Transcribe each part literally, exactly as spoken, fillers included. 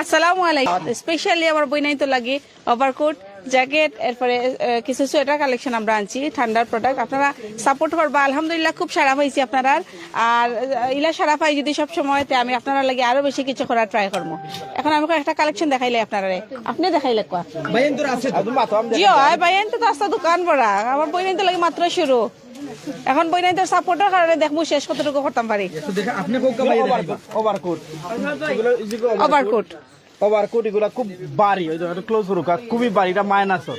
আসসালামু আলাইকুম। স্পেশালি আমার বইনাইন্তর লাগি ওভারকোট, জ্যাকেট, এরপরে আহ, কিছু সোয়েটার কালেকশন আমরা আনছি, ঠান্ডার প্রোডাক্ট। আপনারা সাপোর্ট করবা। আলহামদুলিল্লাহ, খুব সাড়া পাইছি আপনারার। আর আহ, ইলা সাড়া পাই যদি সব সময়, তে আমি আপনারার লাগি আরো বেশি কিছু করার ট্রাই করবো। এখন আমি একটা কালেকশন দেখাইলাই আপনারারে, আপনি দেখাইলে কোয়া। ভাই, এন্তর আছে তো? জি, হয় ভাই, এন্ত তো আস্তা দোকান ভরা। আমার বইনাইন্তর লাগি মাত্র শুরু। এখন বইনাইন্তর সাপোর্টের কারণে দেখবো শেষ কতটুকু করতাম পারি। একটু দেখা, আপনি কোক কামাই ওভারকোট। ওভারকোট। ওভারকোট এগুলা খুব ভারী, ওই যে একটু ক্লোজ করুক, আর খুবই ভারী, এটা মাইনাসর,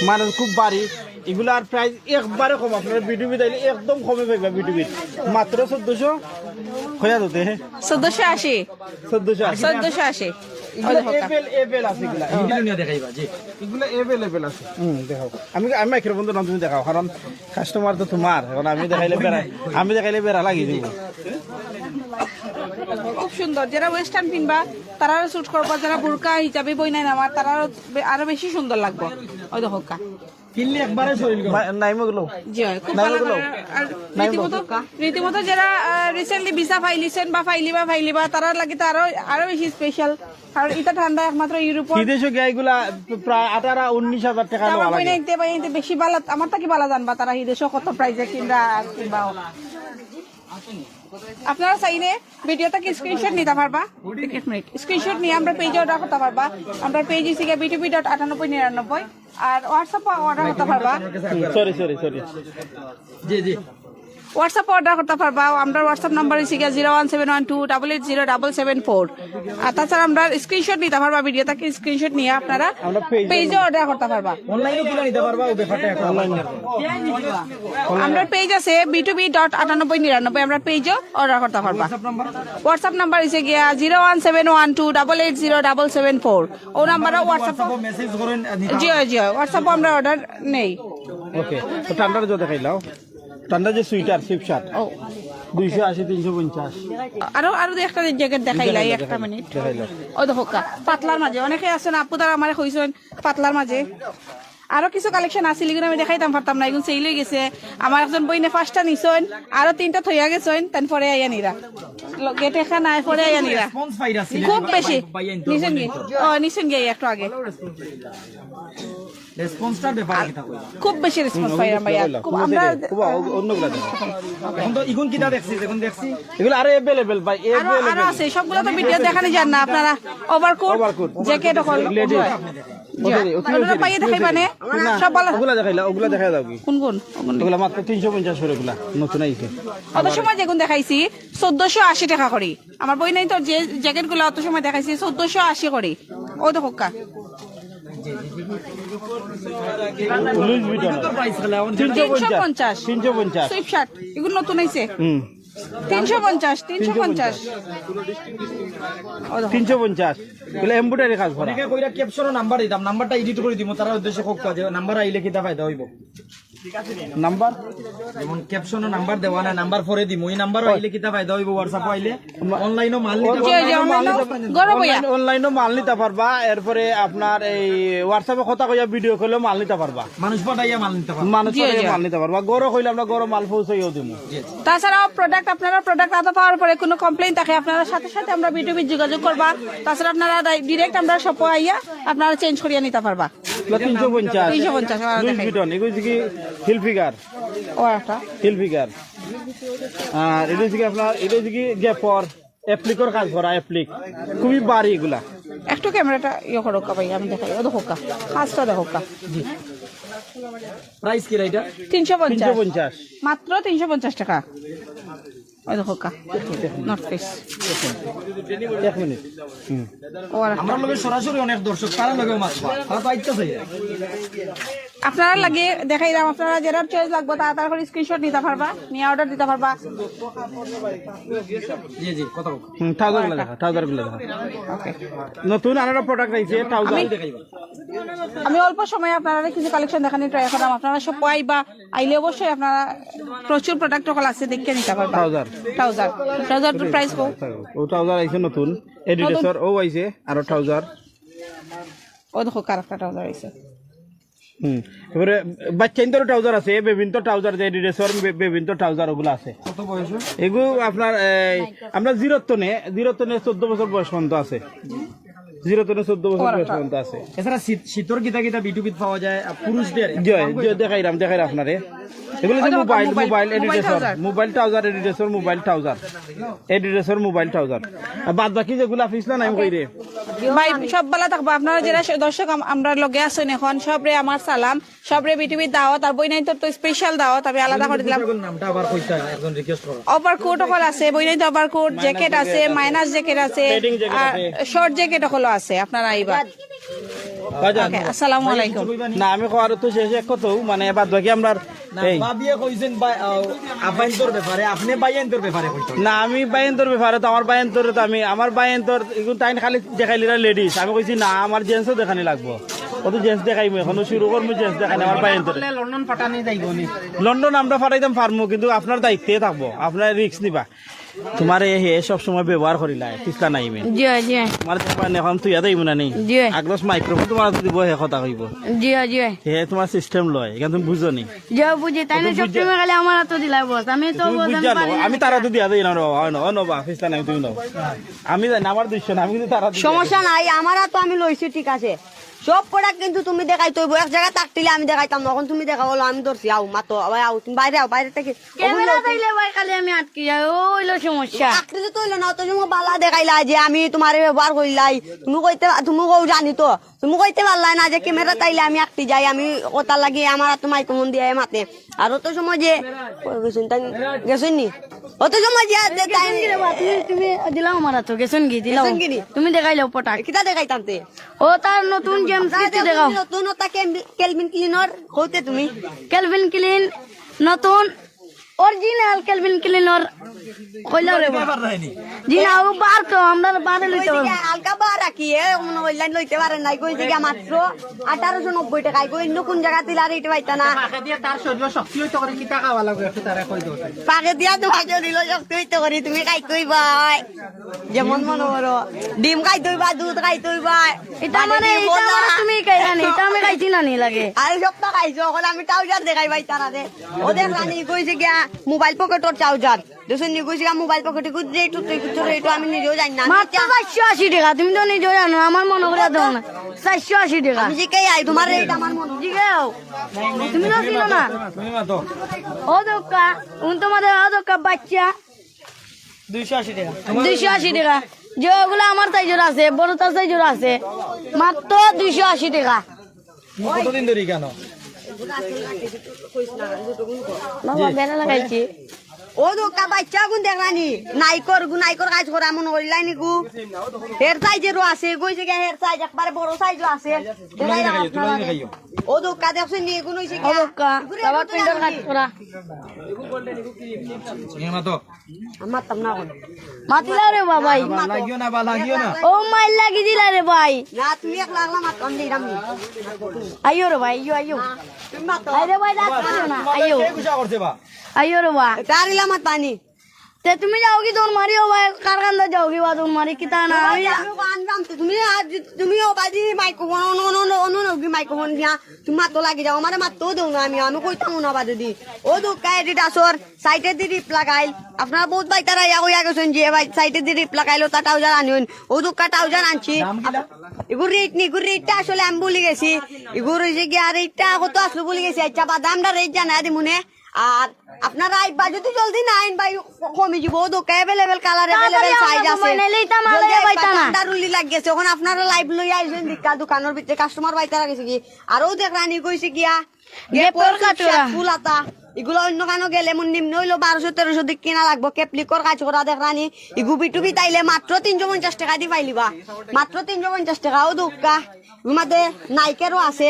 মাইনাস খুব ভারী। এগুলার প্রাইস একবারে কম, আপনারা বিটুবি দিলে একদম কমে পাইবা বিটুবির, মাত্র চোদ্দশো। হইয়া যেতে চোদ্দশো আশি। চোদ্দশো আশি। চোদ্দশো আশি। এগুলা ওই দেখো কা। এভেল এভেল আছে এগুলা। ভিডিও নিয়ে দেখাইবা জি। এগুলা এভেলেবল আছে। হুম, দেখো। আমি আমি মাইক্রোফোন তো তুমি দেখাও, কারণ কাস্টমার তো তোমার। এখন আমি দেখাইলে বেড়া, আমি দেখাইলে বেড়া লাগি দিব। খুব সুন্দর। যারা ওয়েস্টার্ন পিনবা, তারারও স্যুট করবা। যারা বুরকা হিজাবি বইনাইন আমার, তারারও বে- আরো বেশি সুন্দর লাগবো। ওই দেখো কা। কিনলে একবারে শরীর গরম। নাই মগলো। জি হয়, খুব নাই ভালো মগলো। করে। আর নাই রীতিমতো মগলো। রীতিমতো যারা রিসেন্টলি ভিসা ফাইলিছেন বা ফাইলিবা ফাইলিবা, তারার লাগি তো আরো আরো বেশি স্পেশাল। আর এটা ঠান্ডা একমাত্র ইউরোপর। বিদেশে গিয়া এগুলা প্রায় আঠারো উনিশ হাজার টাকা আমার নেওয়া লাগে। বইনাইন্তে বইনাইন্তে বেশি ভালা, আমার থাকি ভালা জানবা তারা এই দেশে কত প্রাইসে কিনরা কিনবা। আপনারা চাইলে ভিডিওটা কি স্ক্রিনশট নিতে পারবা? এক মিনিট, স্ক্রিনশট নিয়ে আমরা পেজে অর্ডার করতে পারবা। আমরা পেজ হচ্ছে গিয়ে বিটুবি ডট আটানব্বই নিরানব্বই। আর হোয়াটসঅ্যাপে অর্ডার করতে পারবা। Sorry, sorry, sorry. জি, জি। হোয়াটসঅ্যাপে অর্ডার করতে পারবা। আমরা হোয়াটসঅ্যাপ নাম্বার হচ্ছে গিয়ে zero one seven one two double eight zero double seven four. আর তাছাড়া আমরা স্ক্রিনশট নিতে পারবা, ভিডিও থাকি স্ক্রিনশট নিয়ে আপনারা আমরা পেজে পেজে অর্ডার করতে পারবা। অনলাইনে কিনা নিতে পারবা, ওই ব্যাপারটা এখন অনলাইনে। আমরা পেজ আছে বিটুবি ডট আটানব্বই নিরানব্বই, আমরা পেজও অর্ডার করতে পারবা। হোয়াটসঅ্যাপ নাম্বার হচ্ছে গিয়া zero one seven one two double eight zero double seven four. ও নাম্বারও হোয়াটসঅ্যাপ। WhatsApp-এ মেসেজ করেন, নিতে জি হয়, জি হয়, হোয়াটসঅ্যাপও আমরা অর্ডার নেই। ওকে, তো ঠান্ডার জন্য দেখাইলাও। ঠান্ডা যে সোয়েটার, সুইপ শার্ট। ও। দুইশো আশি, তিনশো পঞ্চাশ। আরো, আরো দুই একটা জ্যাকেট দেখাইলাই, দেখাইলাও, একটা দেখাইলাও, মিনিট। দেখাইলাও। ও দেখো কা, পাতলার মাঝে। অনেকে আছেন, আপু তারা আমারে কইছেন, পাতলার মাঝে। আরো কিছু কালেকশন আছিল, এগুলো আমি দেখাইতাম পারতাম না, এগুলো সেল হয়ে গেছে। আমার একজন বইনে পাঁচটা নিছইন, আরো তিনটা থইয়া গেছইন, তান পরে আইয়া নিরা। ল-, গেটে খানা, পরে আইয়া নিরা। রেসপন্স পাইরা সিলেট খুব বা-, বেশি। বা-, বা-, নিছেন কি? ও, নিছেন গিয়া একটু আগে। রেসপন্সটার ব্যাপারে কিতা কইবা? খুব বেশি রেসপন্স পাইরাম ভাইয়া। খুব, আমরা অন্যগুলা দেখো। এখন তো ইগুন কিতা দেখছি, এখন দেখছি। এগুলো আরো অ্যাভেলেবল ভাই, আরো, আরো আছে, সবগুলো তো ভিডিও দেখানি যার না আপনারা। Overcoat, overcoat. জ্যাকেট, হল। লেডিস। জি। ওটা, ওটা আপনারা পাইয়ে দেখাইবা নে? না, সব ভালো। ওগুলা দেখাইলা, ওগুলা দেখা যাও কি? কোন কোন? কোন কোন? ওগুলা মাত্র তিনশো পঞ্চাশ করে ওগুলা, নতুন আইছে। কত সময় যেগুন দেখাইছি, চোদ্দশো আশি টাকা করি। আমার বইনাইন্তর যে জ্যাকেটগুলা অত সময় দেখাইছি, চোদ্দশো আশি করি। ও দেখো কা। Louis Vuitton. তিনশো পঞ্চাশ। তিনশো পঞ্চাশ। Sweatshirt. এগুলো নতুন আইছে। হুম। তিনশো পঞ্চাশ, তিনশো পঞ্চাশ। ও দেখো। তিনশো পঞ্চাশ। এগুলো এমব্রয়ডারি কাজ করা। অনেকে কইরা ক্যাপশনও নাম্বার দিতাম, নাম্বারটা এডিট করে দিমু, তারার উদ্দেশ্যে কউক্কা যে নাম্বার আইলে কিতা ফায়দা হইব। নাম্বার? যেমন ক্যাপশনও নাম্বার দেওয়া না, নাম্বার পরে দিমু। এই নাম্বারও আইলে কিতা ফায়দা হইব? WhatsApp-ও আইলে অনলাইনও মাল নিতে জি, জি, পারবা। অনলাইনও ঘরে বইয়া। অনলাইন, অনলাইনও মাল নিতে পারবা, এরপরে আপনার এই WhatsApp-এ কথা কইয়া ভিডিও কলেও মাল নিতে পারবা। মানুষ পাঠাইয়া মাল নিতে পারবা। মানুষ জি, পাঠাইয়া জি। মাল নিতে পারবা। ঘরও কইলে আমরা ঘরও মাল পৌঁছাইয়াও দিমু। জি, জি। তাছাড়াও প্রোডাক্ট, আপনারা প্রোডাক্ট আতা পাওয়ার পরে কোনো কমপ্লেইন থাকে, আপনারা সাথে সাথে আমরা বিটুবিত যোগাযোগ করবা। তাছাড়া আপনারা ডাই-, ডাইরেক্ট আমরা শপো আইয়া আপনারা চেঞ্জ করিয়া নিতে পারবা। তিনশো পঞ্চাশ। তিনশো পঞ্চাশ, ওরা লুইস দেখাই। ভিটন, এগুলো হচ্ছে কি হিল ফিগার? ও একটা। Hill figure. আর এটা হচ্ছে কি আপনার, এটা হচ্ছে কি গেপর, অ্যাপ্লিকর কাজ করা, অ্যাপ্লিক। খুবই ভারী এগুলা। একটু ক্যামেরাটা ইয়ে করো কা ভাই, আমি দেখাই। ও দেখো কা, কাজটা দেখো কা। প্রাইস কি এটা? তিনশো পঞ্চাশ। তিনশো পঞ্চাশ। মাত্র তিনশো পঞ্চাশ টাকা। ওই দেখো কা, নর্থ ফেস। এক মিনিট। হুম। ও আর একটা। আমার লগে সরাসরি অনেক দর্শক, তারা লগেও মাতবা, তারা তো আইতাছে। আপনারা লাগে দেখাইলাম, আপনারা যেটার চয়েস লাগবে, তাড়াতাড়ি করে স্ক্রিনশট নিতে পারবা, নিয়ে অর্ডার দিতে পারবা। জি, জি, কথা বল। হুম, ট্রাউজার গুলো দেখা, ট্রাউজার গুলো দেখা। ওকে। নতুন আরো প্রোডাক্ট আইছে, ট্রাউজার। আমি, আমি অল্প সময় আপনারা কিছু কালেকশন দেখানি ট্রাই করলাম, আপনারা সব পাইবা। আইলে অবশ্যই আপনারা প্রচুর প্রোডাক্ট সকল আছে, দেখে নিতে পারবা। ট্রাউজার। ট্রাউজার। ট্রাউজার প্রাইস কো? ও ট্রাউজার আইছে নতুন, এডিডাসর, ও আইছে আরো ট্রাউজার। ও দেখো, কার একটা ট্রাউজার আইছে। হুম। এবারে বাচ্চাইন্তর ট্রাউজার আছে, বেবিন্তর ট্রাউজার, যে এডিডাসর বে-, বেবিন্তর ট্রাউজার ওগুলো আছে। কত বয়স? এগু আপনার, এই, আমরা জিরো তনে, জিরো তনে চোদ্দ বছর বয়স পর্যন্ত আছে। জিরো তনে চৌদ্দ বছর বয়স পর্যন্ত আছে। এছাড়া শীত, শীতর কিতা কিতা বিটুবিত পাওয়া যায়, আহ, পুরুষদের? জি, জি, দেখাইরাম, দেখাইরাম আপনারে। এগুলো যে ওই যে মোবাইল, মোবাইল, মোবাইল মোবাইল এডিডাসর, trouser। মোবাইল trouser এডিডাসর, মোবাইল trouser। এডিডাসর মোবাইল trouser। আর বাদ বাকি যেগুলা পিছলা নাই কই রে? ভাই, সব ভালা থাকবা। আপনারা যারা স-, দর্শক আম-, আমরার লগে আছইন এখন, সবরে আমার সালাম। সবরে বিটিভির দাওয়াত, আর বইনাইন্তর তো special দাওয়াত, আমি আলাদা করি দিলাম। নামটা আবার কইতা, একজন request করো। Overcoat অকল আছে, বইনাইন্তর overcoat, jacket আছে, minus jacket আছে, padding jacket আর আছে। Short jacket অকল আছে, আপনারা আইবা। বাজান। Okay, আসসালামু আলাইকুম। না, আমি কওয়ার তো শেষে এক কথা, মানে, বাদ বাকি আমরার না, এই ভাবিয়ে কইছেন ভাই, আহ, আব্বাইন্তর ব্যাপারে, আপনি ভাইয়াইন্তর ব্যাপারে কইছেন। না, আমি ভাইয়াইন্তর ব্যাপারে তো, আমার ভাইয়াইন্তর তো আমি, আমার ভাইয়াইন্তর, এখন তাইন খালি দেখাইলিরা ladies, আমি কইছি না, আমার gents ও দেখানি লাগবো। অত gents দেখাইমু, এখনো শুরু করমু gents দেখানি, আমার ভাইয়াইন্তর। লন্ডন পাঠানি যাইবো নি? লন্ডন আমরা পাঠাইতাম পারমু, কিন্তু আপনার দায়িত্বে থাকবো, আপনার risk নিবা। তোমারে হে সব সময় ব্যবহার করিলায়, পিছলা নাইমে। জি, জি। তোমার দেখবা এখন তুই আদে ইমুনা নেই। জি। আগলস microphone তোমার হাতে দিব, হে কথা কইব। জি, জি। হে তোমার system লয়, এখন তুমি বুঝো নি। জি, বুঝি। তাই না তুমি সব বুঝো। সময় খালি আমার হাতে দিলা boss। আমি তো তুমি boss, আমি বুঝো না, পারি না। আমি তারা তো দিয়া দেই না রে বাবা, অয় না, অয় না বাবা, পিছলা নাই তুমি নাও। আমি জানি না, আমার দুইশো না, আমি কিন্তু তারা তো দিয়া সমস্যা দেই। নাই, আমার হাতে আমি লইছি, ঠিক আছে। সব product কিন্তু তুমি দেখাইতে অইবো, এক জায়গায় তাকতিলে আমি দেখাইতাম না। এখন তুমি দেখাও, আমি ধরছি, আও, মাতো, আও, আও, তুমি বাইরে আও, বাইরে থেকে। Camera দিলে ভাই খালি আমি আটকি যাই, ও অইলো সমস্যা। আটকি তো অইলো না, অত সময় বালা দেখাইলা যে আমি তোমারে ব্যবহার করিলাই, তুমি কইতে, তুমি কও জানি তো, তুমি কইতে পারলাই না যে camera তাইলে আমি আটকি যাই, আমি কথা লাগি আমার হাতে microphone দিয়া মাতে। আর অত সময় যে, কই গেছইন তাই? গেছইন নি? অত সময় যে, যে তাই গেছইন কি রে বা? তুমি, তুমি দিলাও আমার হাতে, গেছইন কি? দিলাও। গেছইন কি নি? তুমি দেখাইলাও product। কিতা দেখাইতাম তে? ও তার নতুন gents আপনারা কিছু দেখো, দেখাও। নতুন ওটা কেম-, Calvin Klein অর কইতে তুমি? Calvin Klein নতুন original Calvin Klein অর কইলা রে বা। জি না, ও বার তো, আমরা বারে লইতে পারবো। হালকা বার রাখি, এ, মনে অইলাইন লইতে পারেন নাই, কইছে গিয়া মাত্র আঠারোশো নব্বই টাকায়, কই অন্য কোন জায়গা তিলা rate পাইতা না। পাকে দিয়া তার শরীর শক্তি অইতে করে, কিতা খাওয়া লাগবে একটু তারা কই দেও। পাকে দিয়া তো পাকে দিল শক্তি অইতে করি, তুমি খাইতে অইবায়। যেমন মনে করো, ডিম খাইতে অইবা, দুধ খাইতে অইবা। এটা মানে, এটা মানে তুমি খাইলা নি, এটা আমি খাইছি না নি লাগে। আরে সব তো খাইছো, এখন আমি trouser দেখাই ভাই তারা দে। ও দেখ রানী কইছে গিয়া মোবাইল পকেটর trouser। দেখছো নি কইছে গিয়া মোবাইল পকেটে কই যে একটু তুই কিছু একটু আমি নিজেও জানি না। মাত্র চারশো আশি টাকা, তুমি তো নিজেও জানো, আমার মনে করে দাও না। চারশো আশি টাকা। আমি জিকে আই তোমার rate আমার মনে। জিগাও। তুমি তো চিনো না। ও দোকা, উন তোমাদের ও দোকা বাচ্চা। দুইশো আশি টাকা। দুইশো আশি টাকা। যে ওগুলা আমার size অর আছে, বড় তার size অর আছে, মাত্র দুইশো আশি টাকা। তুমি কতদিন ধরে কেন? বাবা, বেড়া লাগাইছি। ও দোকা বাচ্চা গুন দেখলানি, নাইকর গু, নাইকর কাজ করা মনে করিলাই নি গু। হের size অরও আছে, কইছে গিয়া হের size, একবারে বড় size অ আছে। দেখাই দাও আপনারা। ও দোকা দেখছো নি, গুন অইছে ও গিয়া। দোকা, বাবা পিন্ডর কাজ করা। এ মা তো। আমি মাততাম না অখন। মাতিলা রে বাবাই। না, বা লাগিও না, বা লাগিও না। ও মাইর লাগি দিলা রে ভাই। না, তুমি এক লাগলা মাত, আমি দিলাম নি। আইও রে ভাই, আইও, আইও। না, তুমি মাতো। আই রে ভাই, রাগ করিও না, আইও। কে গুসা করছে বা? আইও রে বা। তারিলা মাত পানি। তে তুমি যাওগি দৌড় মারি, ও ভাই, কার কান্দা যাওগি বা দৌড় মারি, কিতা না? আমি আমি আনবাম তো, তুমি আজ, তুমি ও বাজি microphone, on, on, on, on, on, অগি microphone দিয়া। তুমি মাতো লাগি যাও, আমারে মাততেও দেও না, আমি, আমি কইতাম না বাদে দি। ও দোকা Adidasর, side এ দি rip লাগাইল। আপনারা বহুত ভাইতারা ইয়া কইয়া গেছইন যে ভাই side এ দি rip লাগাইল, তা trouser আনিউন। ও দোকা trouser আনছি। দাম কিলা? ইগুর rate নি, ইগুর rate টা আসলে আমি ভুলি গেছি। ইগুর অইছে গিয়া rate টা কত আসলো ভুলি গেছি। আচ্ছা, বাদে আমরা rate জানাই দিমুনে। আর আপনারা আইবা যদি জলদি না আইন ভাই, কমি যিবো। ও দোকা available colour, available size আছে। জলদি আইবা, ঠান্ডার উলি লাগি গেছে। অখন আপনারা live লইয়া আইছইন, দোকানর ভিতরে customer ভাইতারা গেছে কি? আর ও দেখরানি কইছে গিয়া Gap র কাটুরা। Full হাতা। ইগুলা অন্য কানো গেলে মন নিম্ন অইলো বারোশো তেরোশো দি কিনা লাগবো। Caplic র কাজ করা দেখরানি। ইগু বিটুবি তাইলে মাত্র তিনশো পঞ্চাশ টাকা দি পাইলিবা। মাত্র তিনশো পঞ্চাশ টাকা। ও দোকা। ইগুর মাঝে Nike রও আছে।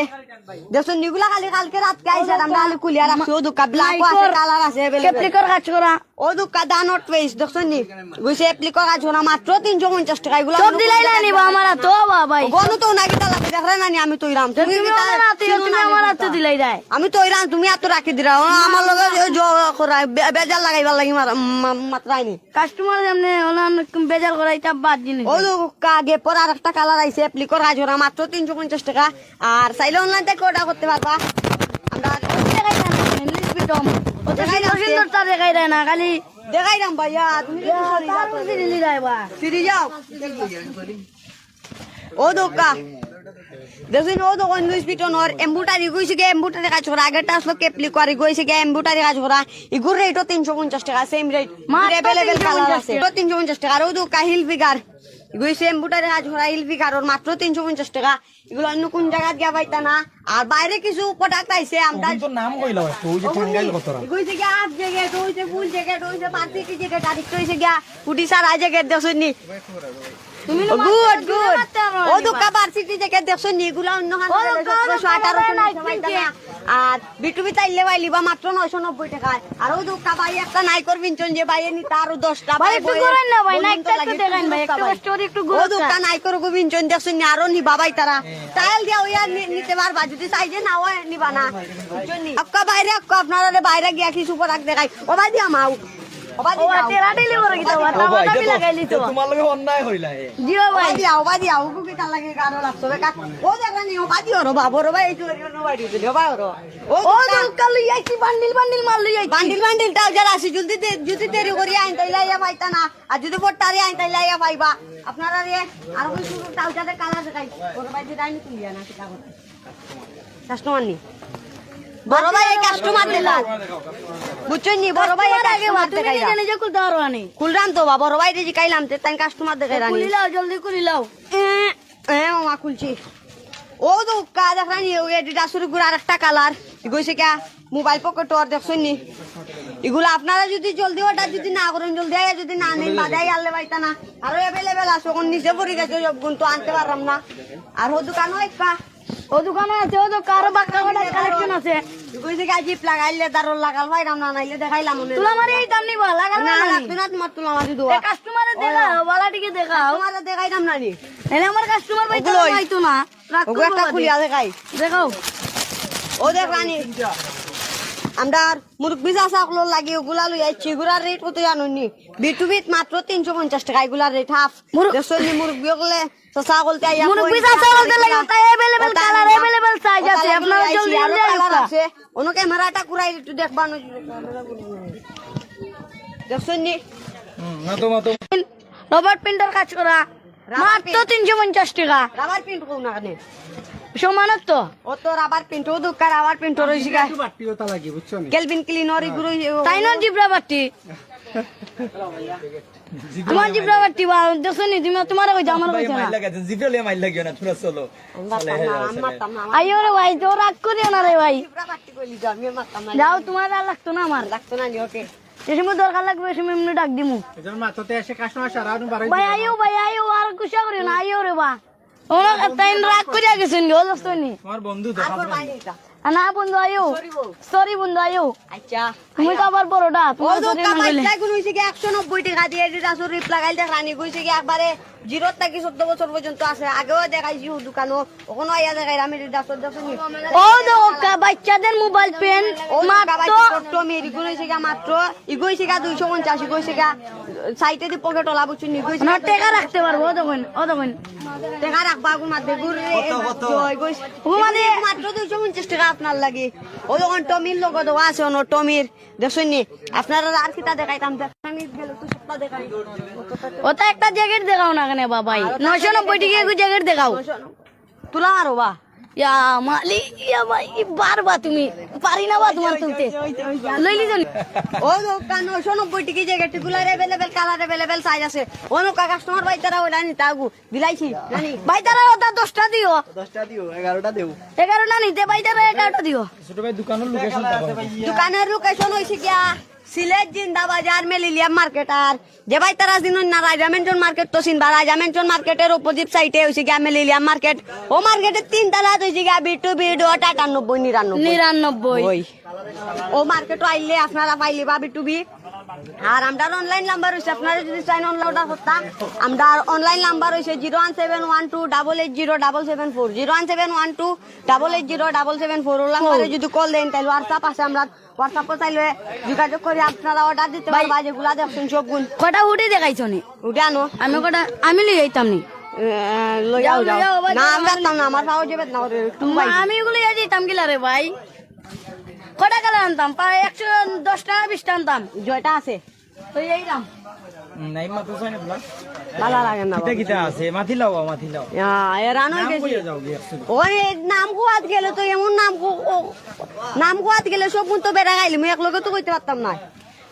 দেখছো নি ইগুলা খালি কালকে রাতকে আইছে, আমরা খালি খুলিয়া রাখছি। ও দোকা black ও আছে, colour আছে available। Caplic র কাজ করা। ও দোকা দা North Face, দেখছো নি? কইছে Caplic র কাজ করা মাত্র তিনশো পঞ্চাশ টাকা। ইগুলা সব দিলাইলা নি বা আমার হাতো, বাবাই। গনু তো না কিতা লাগে, দেখরায় না নি আমি তৈরাম। তুমি তুমি কিতা আমার হাতে, চিনো তুমি না নি আমার হাতে কিতা? দিলাই দেয়। আমি তৈরাম, তুমি এত রাখি দিরা। ও আমার লগে ওই জো করা, বে-, বেজাল লাগাইবার লাগি মার-, মা-, মাতরায় নি। Customer যেমনে ওলা বেজাল করাইতা বাদ জিনিস। ও দোকা Gap র আরেকটা colour আইছে, Caplic র কাজ করা মাত্র তিনশো পঞ্চাশ টাকা। আর চাইলে online থেকে order করতে পারবা। আমরা দেখাই না, English পিটম। অত দেখাই না সুন্দর আজকে। সুন্দর তা দেখাই দেয় না, খালি দেখাই না ভাইয়া, তুমি ইয়া, তার মধ্যে দিলি যায় বা। ফিরে যাও। ও দোকা। দেখছইন, ও দোকান লুইস ভিটনর এমব্রয়ডারি গইছে গিয়া, এমব্রয়ডারি কাজ করা। আগেরটা আসলো কেপলি করি গইছে গিয়া, এমব্রয়ডারি কাজ করা। ইগুর রেটও তিনশো পঞ্চাশ টাকা, সেম রেট। মাত্র অ্যাভেলেবল কালার আছে। তিনশো পঞ্চাশ টাকা। তিনশো পঞ্চাশ টাকা। আর ও দোকা হিল ফিগার। গইছে এমব্রয়ডারি কাজ করা হিল ফিগারর মাত্র তিনশো পঞ্চাশ টাকা। ইগুলা অন্য কুন জাগাত গিয়া পাইতা না। আর বাইরে কিছু প্রোডাক্ট আইছে আমরা। ওগুন তো নাম কইলাও একটু, ওই যে টাঙ্গাইল কতরা। গইছে গিয়া আপ জ্যাকেট, ওই যে ফুল জ্যাকেট, ওই যে ভার্সিটি জ্যাকেট, আর একটা হইছে গিয়া হুডি সারা জ্যাকেট দেখছইন নি? তুমি না গুড, মারতে, তুমি গুড। মারতে পারো ও না দোকা ভার্সিটি জ্যাকেট দেখছইন নি? ইগুলা অন্য খান ও দোকা, ও দোকা, সতেরোশো, আঠারোশো, ভাই, নয়শো ভাই, টাকা। আর বিটুবি তাইলে ভাই লিবা মাত্র নয়শো নব্বই টাকা। আর ও দোকা ভাই একটা নাইকর পিনছইন যে ভাইয়ে নিতা আরো দশটা ভাই, ভাই একটু বইয়ে ঘুরাইন না ভাই, বলুন তো নাইকটা একটু লাগে দেখাইন ভাই, একটু দোস্ত কষ্ট করি একটু ও ঘুরাইন। দোকা নাইকর গো পিনছইন দেখছইন নি? আরো নিবা ভাই তারা। তাইল দিয়া ওইয়া নি-, নিতে পারবা, যদি সাইজে না হয় নিবা না। বুঝছইন নি? আক্কা বাইরে, আক্কা আপনারা রে বাইরে গিয়া কিছু প্রোডাক্ট দেখাই। ও ভাই দিয়া মাও। ও ভাই ও দিয়া ভাই, মাও। তেরা ডেলিভারি কিতা? ও ভাই, ও ভাই, তামাশা এটা তো, লাগাইলি তো। এটা তোমার লগে অন্যায় হইলা, এ। জি ও ও ভাই। ভাই দিয়া, ও ভাই দিয়া, ও কিতা লাগে গানো লাগছে বে কাক। ও দেখরা নি, ও ভাই দিয়া, ও বাবা, ও ভাই, এই তো, ও ভাই দিয়া, ও ভাই, ও। ও ও দোকা। দোকা লই আইছি, বান্ডিল বান্ডিল মাল লই আইছি। বান্ডিল বান্ডিল ট্রাউজার আছে, জলদি দে-, যদি দেরি করি আইন, তাইলে আইয়া পাইতা না। আর যদি ফোরটারে আইন, তাইলে আইয়া পাইবা। আপনারা রে, আর ওই শুধু ট্রাউজারের কালার দেখাই। ওর ভাই যে ডাইনি তুলিয়া না, সেটা কথা। কাস্টমার নি। বড় ভাই, এই কাস্টমার দেখাই। বুঝছইন নি? বড় ভাই, এই কাস্টমার আগে কাস্টমার তুমি দেখাই নিজে না। নিজে খুলতে পারো আনি। খুললাম তো বা, বড় ভাই, এই যে কাইলাম, তে তাই কাস্টমার দেখাই রানি। খুলিলাও, জলদি খুলিলাও। এ, এ, মামা খুলছি। ও তো কাজ দেখানি, ওই Adidas-র গুড়া আরেকটা কালার। গইছে কিয়া? মোবাইল পকেট আর দেখছইন নি? ইগুলা আপনারা যদি জলদি অর্ডার যদি না করইন, জলদি আইয়া যদি না নেইন, বাদে আইয়া আনলে পাইতা না। আরো অ্যাভেলেবল আছে, অখন নিচে পড়ি গেছে, সব গুণ তো আনতে পারলাম না। আর ও দোকানও একটা। ও দোকানও আছে, ও দোকান আরো বাক্কা বাক্কা কালেকশন আছে। তুই কইছে কি জিপ লাগাইলে দারুণ লাগাল পাইরাম না, নাইলে দেখাইলাম মনে। তুলা মারি এই দাম নিবা, লাগাল না, না, না, নি। তুই না তোমার তুলা মারি দেওয়া। এ কাস্টমারে দেখা, ওই। বালাটিকে দেখা। তোমারে দেখাইলাম না নি। এনে আমার কাস্টমার ভাই ওগুলোই। তারা পাইতো না। রাগ ওগু করবো একটা বাদে। খুলিয়া দেখাই। দেখাও। ও দেখ রানী, আমরার মুরব্বি চাচা অকলর লাগি ওগুলা লই আইছি। ওগুলার রেট কত জানো নি? বিটুবিত মাত্র তিনশো পঞ্চাশ টাকা এগুলার রেট হাফ। মুরু- দেখছইন নি মুরব্বি অকলে চাচা অকলতে আইয়া মুরব্বি কই চাচা অকলতে লাগে, ওটা অ্যাভেলেবল ওটা কালার, অ্যাভেলেবল সাইজ ওটা আছে। লাগি আপনারা লই আইছি, জলদি আরো জলদি কালার আইবা। আছে। অন্য ক্যামেরাটা ঘুরাই একটু দেখবা না। দেখছইন নি? হুম, না তো, না তো। রবার প্রিন্টর কাজ করা। রাবার মাত্র প্রিন্ট। তিনশো পঞ্চাশ টাকা। রাবার প্রিন্ট কও না কেনে? সমানত তো। ও তো রাবার প্রিন্ট, ও দোকান রাবার প্রিন্ট রইছে গা। একটু বাট্টি ওটা লাগে, বুঝছো নি? কেলভিন ক্লিনর এগুলো ইয়ে ও। তাই না জিব্রা বাট্টি? তোমার জিব্রা বাট্টি বা, দেখছো নি? তুমি, তোমার কইছো, আমার ভাই, কইছো না। মাইল লাগে, জিব্রা লিয়ে মাইল লাগিও না, তোরা চলো। আমি মারতাম না, আমি মারতাম না, আমার আইও রে ভাই, তো রাগ করিও না রে ভাই। জিব্রা বাট্টি কইলি তো, আমি মারতাম না। যাও, তোমার আর লাগতো না আমার। লাগতো না নি, ওকে। যে সময় দরকার লাগবে, ওই সময় এমনি ডাক দিমু। এজন্য মাথাতে এসে কাস্টমার সারা আরো বাড়াই ভাই, দিবা। আইও ভাই, আইও, আর গুসা করিও না, আইও রে বা। ওরা তাই রাগ করিয়া গেছেন, ও দোস্ত নি। তোমার বন্ধু তো আর খাবো না। আ, না বন্ধু, আইও। সরি বউ। সরি বন্ধু, আইও। আচ্ছা। তুমি তো আবার বড়টা, ও তোমার তো সরি না কইলে। বাচ্চা গুলো হইছে কি একশো নব্বই টাকা দিয়া Adidas-র রিপ লাগাইল দেখ রানী কইছে কি একবারে জিরো থাকি চোদ্দ বছর পর্যন্ত আছে। আগেও দেখাইছি ও দোকানো, ওখানে আইয়া দেখাই আমি Adidas-র দেখো নি। ও তো কা-, বাচ্চাদের মোবাইল পেন ও মাত্র বাবা, ছোট্ট মেয়ের ইগুলো হইছে গা মাত্র, ইগো হইছে গা দুইশো পঞ্চাশ, ইগো হইছে গা সাইডে দি পকেট ওলা বুঝছো নি, ইগো হইছে না, গা টেকা রাখতে পারবো, ও দেখুন, ও দেখুন। টেকা রাখবা, আগুন মাত দে, গুড় রে, কত, কত? ইগো হইছে, ও মানে মাত্র দুইশো পঞ্চাশ টাকা আপনার লাগি। ও দেখুন টমির লোগো দেওয়া আছে, অনো টমির, দেখছইন নি? আপনারা আর কিতা দেখাইতাম, দেখানি গেলে তো সবটা দেখাই। ওটা একটা জ্যাকেট দেখাও না কেনে বাবাই? নয়শো নব্বই টাকা এগু জ্যাকেট দেখাও। নয়শো নব্বই। তুলা মারো বা। ইয়া মালিক, ইয়া ভাই, পারবা তুমি? পারি না বা তোমার তুলতে। লইলি তো নি। ও দোকান নয়শো নব্বই টাকা জ্যাকেট, গুলার অ্যাভেলেবল, কালার অ্যাভেলেবল, সাইজ আছে। ও নৌকা কাস্টমার ভাই তারা ওটা নিতে আগু। বিলাইছি, জানি। ভাই তারা ওটা দশটা দিও। দশটা দিও, এগারোটা দেও। এগারোটা নিতে ভাই তারা এগারোটা দিও। ছোট ভাই দোকানের লোকেশন। দোকানের লোকেশন হইছে গিয়া সিলেট জিন্দা বাজার মিলেনিয়াম মার্কেট আর যে ভাই তারা চিনইন না, রাজা মেনশন মার্কেট তো চিনবা, রাজা মেনশন মার্কেটের অপোজিট সাইডে হইছে গিয়া মিলেনিয়াম মার্কেট। ও মার্কেটের তিন তলাত হইছে গিয়া বিটুবি ডট আটানব্বই নিরানব্বই। নিরানব্বই। ওই। ও মার্কেটও আইলে আপনারা পাইলিবা বিটুবি। আর আমরার অনলাইন নাম্বার হইছে, আপনারা যদি চাইন অনলাইন অর্ডার করতা, আমরার অনলাইন নাম্বার হইছে zero one seven one two double eight zero double seven four, zero one seven one two double eight zero double seven four. ওর নাম্বারে যদি কল দেন, তাইলে WhatsApp আছে, আমরা WhatsApp-ও চাইলে যোগাযোগ করি আপনারা অর্ডার দিতে ভাই। পারবা, যেগুলা দেখছেন সব গুণ। কটা উঠে দেখাইছো নি? উঠে আনো। আমি কটা, আমি লই যাইতাম নি। এ, লই যাও, যাও, যাও। যাও, ভাই, না, যাও, আমি আমার রাখতাম না, আমার পাও যাবে না, ওরে, একটু মা, ভাই। আমি এগুলো লই যাইতাম কিলা রে ভাই? কটা কালার আনতাম? প্রায় একশো দশটা, বিশটা আনতাম। জয়টা আছে। তো এইরাম। নাইম মাতো চাই না বলা। ভালা লাগে না কিতা বাবা। কিতা আছে? মাতি লাও, মাতি লাও। ইয়া, এরা নয় নাম গেছি। কইয়া যাও গিয়া একটু। ওই নাম কোয়াত গেলে তো এমন নাম কো-, ও, নাম কোয়াত গেলে সব গুণ তো বেড়া গাইলে, মুই এক লগে তো কইতে পারতাম না।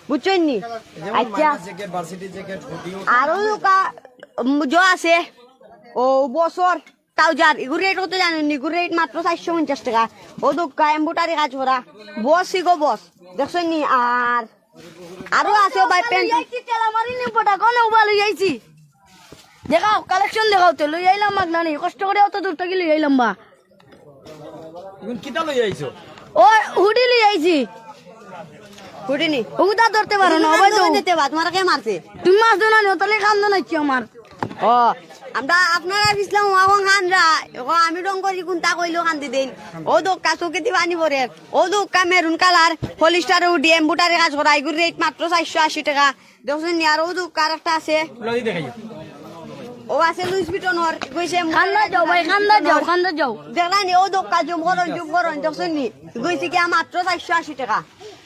বুঝছইন নি? যেমন আচ্ছা। মাইনাস জ্যাকেট, ভার্সিটি জ্যাকেট, হুডিও। আরো দোকা, উম, জো আছে। ও বছর ট্রাউজার, ইগুর রেট কত জানেন নি? ইগুর রেট মাত্র চাইরশো পঞ্চাশ টেকা। ও দোকা এমব্রয়ডারি কাজ করা। বস ইগো বস। দেখছইন নি? আর আরো আছে ও ভাই প্যান্ট। এই কি তেলা মারি নি বটা কোন উবা লই আইছি? দেখাও, কালেকশন দেখাও তো, লই আইলাম মাগনা নি, কষ্ট করি অত দূর থাকি লই আইলাম বা। এখন কিতা লই আইছো? ও হুডি লই আইছি। হুডি নি? ওগুতা ধরতে পারো না, তুমি ওবাই তো। কান্দো না, তোমার কে মারছে? তুমি মাছ দো না নি, তাহলে কান্দো না কি আমার? ও, আমরা আপনারা ইসলাম ওয়াগন খানরা, এখন আমি রং করি কোনটা কইলো কান্দি দেন। ও দোকা চোখে দি পানি পড়ে, ও দোকা maroon colour, polyester woody, embroidery কাজ করা, এগুর রেট মাত্র চাইরশো আশি টেকা। দেখছইন নি, আর ও দোকা আর একটা আছে। লই দেখাই। ও আছে লুইস ভিটনর, কইছে কান্দা যাও ভাই, কান্দা যাও, কান্দা যাও। দেখলা নি, ও দোকা জুম করইন, জুম করইন, দেখছইন নি? কইছে কি মাত্র চাইরশো আশি টেকা।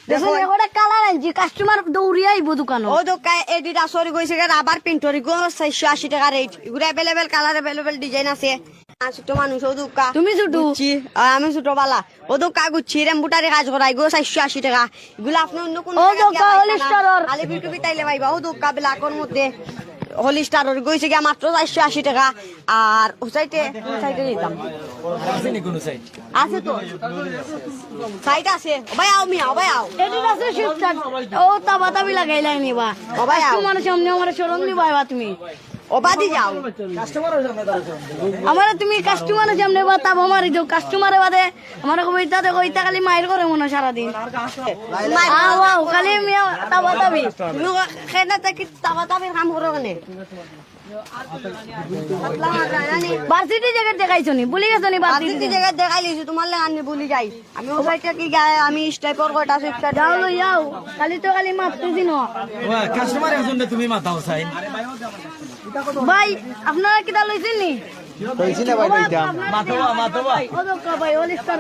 দেখছইন, দেখো। এগুলা কালার আনছি, কাস্টমার দৌড়িয়া আইবো দোকানো। ও দোকা এডিডাসর কইছে কি রাবার প্রিন্টর, ইগো চাইরশো আশি টেকা রেট। ইগুলা অ্যাভেলেবল কালার, অ্যাভেলেবল ডিজাইন আছে। আর ছোট মানুষ, ও দোকা। তুমি ছোট। গুচ্ছি, আর আমি ছোট বালা। ও দোকা গুচ্ছি, এমব্রয়ডারি কাজ করা, ইগো চাইরশো আশি টেকা। ইগুলা আপনি অন্য কোন ও জায়গা দোকা দিয়া পাইবা না। হলিস্টারর। খালি বিউটি বিতাইলে পাইবা, ও দোকা ব্ল্যাকর মধ্যে। হলিস্টারর গইছে গিয়া মাত্র চাইরশো আশি টেকা। আর ও সাইডে, ও সাইডে নিতাম। আছে নি কোনো সাইড? আছে তো। সাইড আছে। ও ভাই আও মিয়া, ও ভাই আও। এডিডাসর শিফটার। ও তাবা তাবি লাগাইলাই নিবা। ও ভাই আও। কাস্টমার সামনে আমার শরম দিবা এবার তুমি। ও বাদি যাও। আমারে তুমি কাস্টমার সামনে বা তাবা মারি দেও। কাস্টমারে বাদে আমারে কইতা দেখো, ইতা খালি মাইর করে মনে সারাদিন। মাইর আও, আও, খালি মিয়া তাবা তাবি। তুমি কেন তাকি তাবা তাবির কাম করো কেনে? ভার্সিটি জ্যাকেট দেখাইছো নি? ভুলি গেছো নি ভার্সিটি ভার্সিটি জ্যাকেট? জ্যাকেট দেখাই লিছি, তোমার লাগি আমি ভুলি যাই। আমি ও সাইডটা কি গায়ে আমি স্টেপর কয়টা সুইপটা যাও লই যাও, খালি তো খালি মারতেছি না। ওয়া, কাস্টমার একজন তুমি মাথাও চাই। ভাই, আপনারা কিতা লইছেন নি? কইছি না ভাই, ও ভাই, লইতাম। আপনারা মাতো বা, মাতো বা। ও দোকা ভাই, অল স্টার।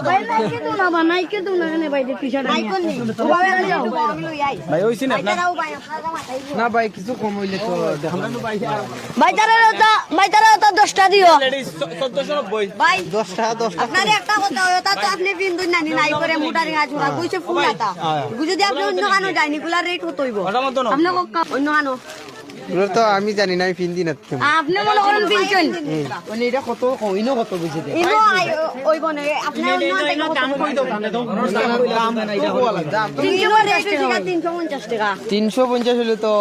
ভাই, নাইকে তো না বা, নাইকে তো না কেনে ভাই, দেখি শার্ট নাই নিয়ে। কোন নি? ও ভাই, আমি যাও। আমি লই আই। ভাই, ওইছি না আপনার? ভাই, দাঁড়াও ভাই, আপনারা মাথায় দিও। না ভাই, কিছু কম হইলে তো দেখা যাবে। ভাই, তারা ওটা, ভাই, তারা ওটা দশটা দিও। লেডিস, চ-, চোদ্দশো নব্বই। ভাই, দশটা, দশটা। আপনার একটা কথা, ওটা তো আপনি বিন্দু নানি নাই করে মোটারি গাছ ওরা, কইছে ফুল আতা। হ্যাঁ। বুঝে দিয়ে আপনি অন্য কানো যায়নি, এগুলা রেট কত হইব? ওটার মধ্যে না। আপনি ক-, অন্য কানো? ওগুলো তো আমি জানি না, আমি পিন্দি না তো। আপনি মনে করেন পিনছেন। মানে এটা কত, ইনো কত বুঝে দে? ইনো আই, ও-, ওই বনে, আপনি অন্য আনতে কত? দাম তো বলা লাগে। তিনশো পঞ্চাশ টাকা। তিনশো পঞ্চাশ টাকা। তিনশো পঞ্চাশ হলে তো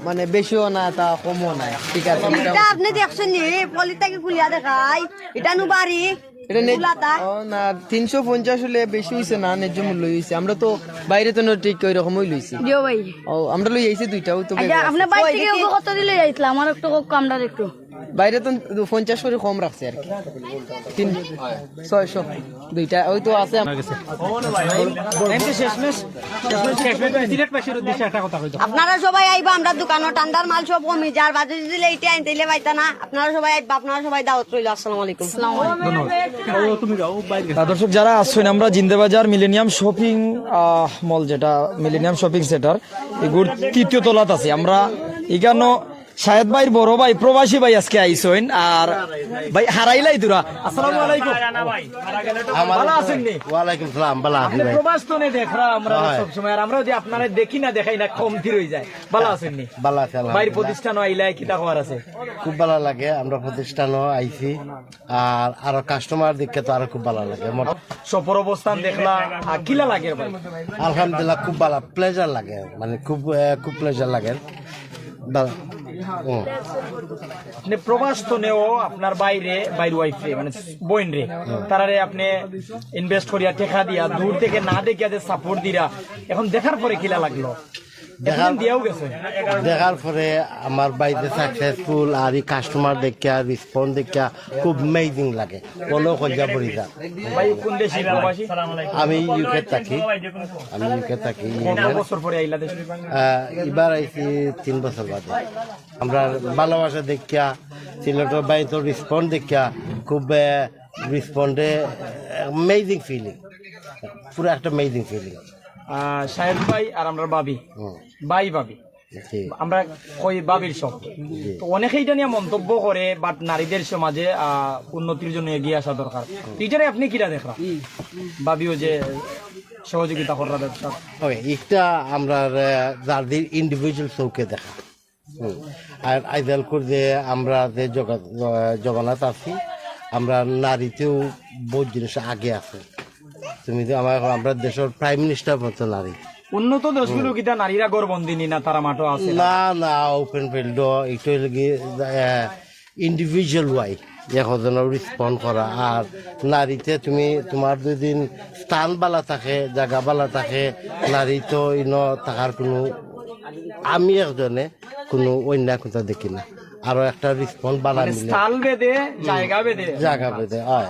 মানে বেশিও না, তা কমও না। ঠিক আছে, এটা মোটামুটি। আপনি দেখছেন নি, পলিটা কি খুলিয়া দেখাই? এটা নুবারি। এটা নে-, ফুলাতা? ও না, তিনশো পঞ্চাশ হলে বেশি হইছে না, ন্যায্য মূল্য হইছে। আমরা তো বাইরে তো ঠিক ওই রকমই লইছি। জিও ভাই। ও, আমরা লই আইছি দুইটাও তো আচ্ছা, বেশ। আপনার বাইরে ওই থেকে দেখি। ওকে কত দিলে যাইছিলাম? আমার একটু কম, আমরা একটু। বাইরে তো পঞ্চাশ করে কম রাখছে আর কি। তিন, ছয়শো, দুইটা, ওই তো আছে। আমার কাছে। এমনি শেষমেশ, শেষমেশ, শেষমেশ সিলেটবাসীর উদ্দেশ্যে একটা কথা কইতো। আপনারা সবাই আইবা, আমরা দোকানো ঠান্ডার মাল সব কমি যার বাদে যদি লেটে আইন তাইলে পাইতা না। আপনারা সবাই আইবা, আপনারা সবাই দাওয়াত রইল। আসসালামু আলাইকুম। ধন্যবাদ। আহ, দর্শক যারা আসছেন, আমরা জিন্দাবাজার মিলেনিয়াম শপিং, আহ, মল, যেটা মিলেনিয়াম শপিং সেন্টার, এগুর তৃতীয় তলাত আছি আমরা। এখানো শাহেদ ভাইর বড় ভাই, প্রবাসী ভাই আজকে আইছইন। আর ভাই হারাইলাই দুরা। আসসালামু আলাইকুম। ভালা আছেন নি? ওয়ালাইকুম সালাম, ভালা আছি আপনি ভাই। প্রবাস তো নে দেখরা আমরা হয়। সব সময়, আর আমরা যদি আপনারে দেখি না দেখাই না কমতি রই যায়। ভালা আছেন নি? ভালা আছি, ভাইর আলহামদুলিল্লাহ। প্রতিষ্ঠান আইলাই কিতা খবর আছে? খুব ভালা লাগে, আমরা প্রতিষ্ঠানও আইছি। আর আরো কাস্টমার দেখে তো আরো খুব ভালা লাগে। মোট- সফর অবস্থান দেখলা, আর কিলা লাগে ভাই? আলহামদুলিল্লাহ, খুব ভালা, প্লেজার লাগে, মানে খুব, আহ, খুব প্লেজার লাগে। বা-, হুম। আপনি প্রবাস তো নেও, আপনার বাইরে, বাইর ওয়াইফ রে, মানে বইন রে, তারারে আপনি ইনভেস্ট করিয়া, টেকা দিয়া, দূর থেকে না দেখিয়া যে সাপোর্ট দিরা, এখন দেখার পরে কিলা লাগলো? দেখার, এতদিন দিয়াও গেছে। দেখার পরে আমার বাইরে সাকসেসফুল আর এই কাস্টমার দেখিয়া, রেসপন্স দেখিয়া খুব অ্যামেজিং লাগে, মনে কলিজা ভরি যায়। ভাই কোন দেশি প্রবাসী? আমি ইউকে থাকি, আমি ইউকে থাকি, কত ইংল্যান্ড। বছর পরে আইলা দেশে? আহ, এবার আইছি তিন বছর বাদে। আমরা ভালোবাসা দেখিয়া, সিলেটের বাইরে তো রেসপন্স দেখিয়া খুব, আহ, রেসপন্ডে অ্যামেজিং ফিলিং, পুরো একটা অ্যামেজিং ফিলিং। আহ, শাহেদ ভাই আর আমরা ভাবি, হুম। ভাই ভাবি, জি। আমরা কই ভাবির সব। তো অনেকে এটা নিয়ে মন্তব্য করে, বাট নারীদের সমাজে আহ, উন্নতির জন্য এগিয়ে আসা দরকার। তো এটারে আপনি কিরা দেখরা? ভাবিও যে সহযোগিতা কররা ব্যবসা। ওই একটা আমরা যাদের ইন্ডিভিজুয়াল চোখে দেখা। হুম। আর আইজাল করে যে আমরা যে জগা- জ- জমানাত আছি, আমরা নারীতেও বহুত জিনিস আগে আছে। তুমি তো আমার, আমরা দেশের প্রাইম মিনিস্টার মতো নারী। উন্নত দেশগুলো কিতা নারীরা ঘর বন্দিনী না, তারা মাঠও আছে? না না, ওপেন ফিল্ড, এটা হইলে কি ইন্ডিভিজুয়াল ওয়াই, একজনের রেসপন্ড করা। আর নারীতে তুমি তোমার দুই দিন স্থান বালা থাকে, জায়গা বালা থাকে, নারী তো ইনো থাকার কোনো, আমি একজনে কোনো অন্য কোনটা দেখি না। আরো একটা রেসপন্ড বালা মিলে স্থল ভেদে, জায়গা ভেদে। জায়গা ভেদে হয়।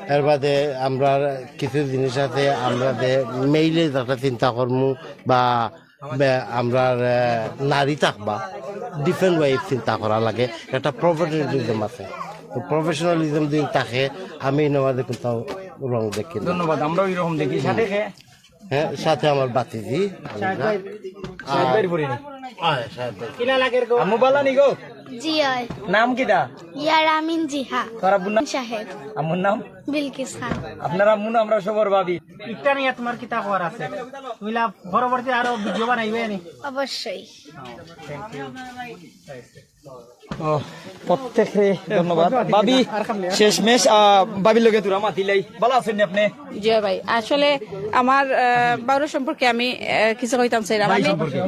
এর বাদে আমরা কিছু জিনিস আছে, আমরা যে মেইলে যেটা চিন্তা করমু বা বে- আমরা আহ, নারী থাকবা, ডিফারেন্ট ওয়ে চিন্তা করা লাগে। একটা প্রফেশনালিজম আছে, তো প্রফেশনালিজম যদি থাকে, আমি এর মাঝে কোথাও রং দেখি না। ধন্যবাদ। আমরাও এরকম দেখি। সাথে খে- হ্যাঁ, সাথে আমার বাতিজি। সাহেব ভাইর পরিণী। আয়, সাথে। আম্মু বালা নি গো? জি অয়। নাম কিতা? ইয়ারামিন জিহা তোর আব্বুর নাম? শাহেদ। আম্মুর নাম? বিলকিস খান। আপনার আম্মু না, আমরা সবর ভাবি। ইটা নিয়ে তোমার কিতা খবর আছে? তুমিলা পরবর্তী আরো ভিডিও বানাইবে নি? অবশ্যই। ও, প্রত্যেকরে ধন্যবাদ। ভাবি, শেষমেশ আহ, ভাবির লগে তোরা মাতিলাই, ভালা আছইন নি আপনি? জি ভাই, আসলে আমার আহ, বাউর সম্পর্কে আমি আহ, কিছু কইতাম চাইলাম। আমি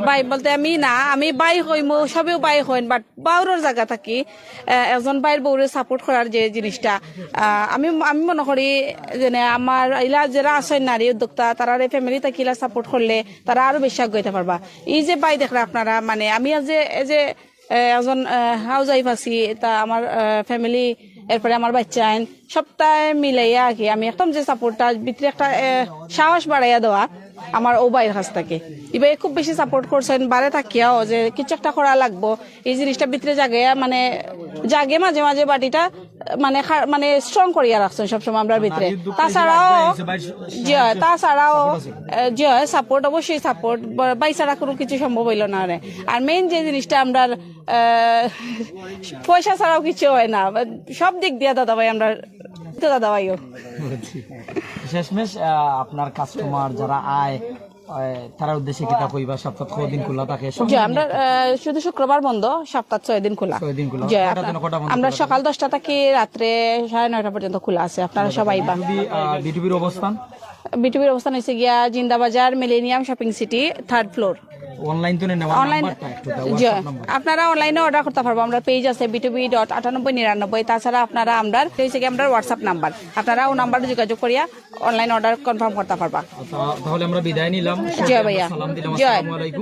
ভাই বলতে আমি না, আমি ভাই কইমু, সবেও ভাই কইন, বাট বাউরর জায়গা থাকি আহ, একজন ভাইর বউরে সাপোর্ট করার যে জিনিসটা, আহ, আমি আমি মনে করি যে আমার ইলা যারা আছইন নারী উদ্যোক্তা, তারা এই ফ্যামিলি থাকি ইলা সাপোর্ট করলে তারা আরো বেশি আগাইতে পারবা। এই যে ভাই দেখরা আপনারা, মানে আমি আজ যে এই যে আহ, একজন হাউস ওয়াইফ আছি, তা আমার ফ্যামিলি, এরপরে আমার বাচ্চা আইন সপ্তাহে মিলাইয়া আর কি, আমি একদম যে সাপোর্টটা ভিতরে একটা আহ, সাহস বাড়াইয়া দেওয়া আমার ও ভাইর কাছ থেকে। ইবাই খুব বেশি সাপোর্ট করছইন, বারে থাকিয়াও যে কিছু একটা করা লাগবো, এই জিনিসটা ভিতরে জাগে, মানে জাগে মাঝে মাঝে, বাট এটা মানে খা- মানে স্ট্রং করিয়া রাখছইন সবসময় আমরার ভিতরে। তাছাড়াও জি অয়, তাছাড়াও আহ, জি অয়, সাপোর্ট, অবশ্যই সাপোর্ট, ভাই ছাড়া কোনো কিছু সম্ভব হইল না রে। আর মেইন যে জিনিসটা আমরার আহ, পয়সা ছাড়াও কিছু হয় না, সব দিক দিয়া দাদা ভাই আমরা তো দাদা ভাইও। শেষমেশ আহ, আপনার কাস্টমার যারা আয়, আহ, তারার উদ্দেশ্যে কিতা কইবা? সপ্তাহ কদিন খোলা থাকে? সব জি, আমরা আহ, শুধু শুক্রবার বন্ধ, সপ্তাহ ছয় দিন খোলা। ছয় দিন খোলা। জি, কয়টা আপনার- থেকে কয়টা পর্যন্ত আমরা খোলা সকাল দশটা থেকে রাত্রে সাড়ে নয়টা পর্যন্ত খোলা আছে, আপনারা সবাই বা। বিটুবি, আহ, বিটুবির অবস্থান? বিটুবির অবস্থান হয়েছে গিয়া Zindabazar, millennium shopping city, third floor. Online তো নেওয়া অনলাইন নাম্বারটা একটু দাও, জি, WhatsApp নাম্বার। আপনারা অনলাইনে অর্ডার করতে পারবো। আমরা পেজ আছে বিটুবি ডট আটানব্বই নিরানব্বই। তাছাড়া আপনারা আমরা হয়েছে কি আমরা হোয়াটসঅ্যাপ নাম্বার, আপনারা ও নাম্বারে যোগাযোগ করিয়া অনলাইন অর্ডার কনফার্ম করতে পারবা। তা- তাহলে আমরা বিদায় নিলাম। জি ভাইয়া। সালাম দিলাম, জি। আসসালামু আলাইকুম।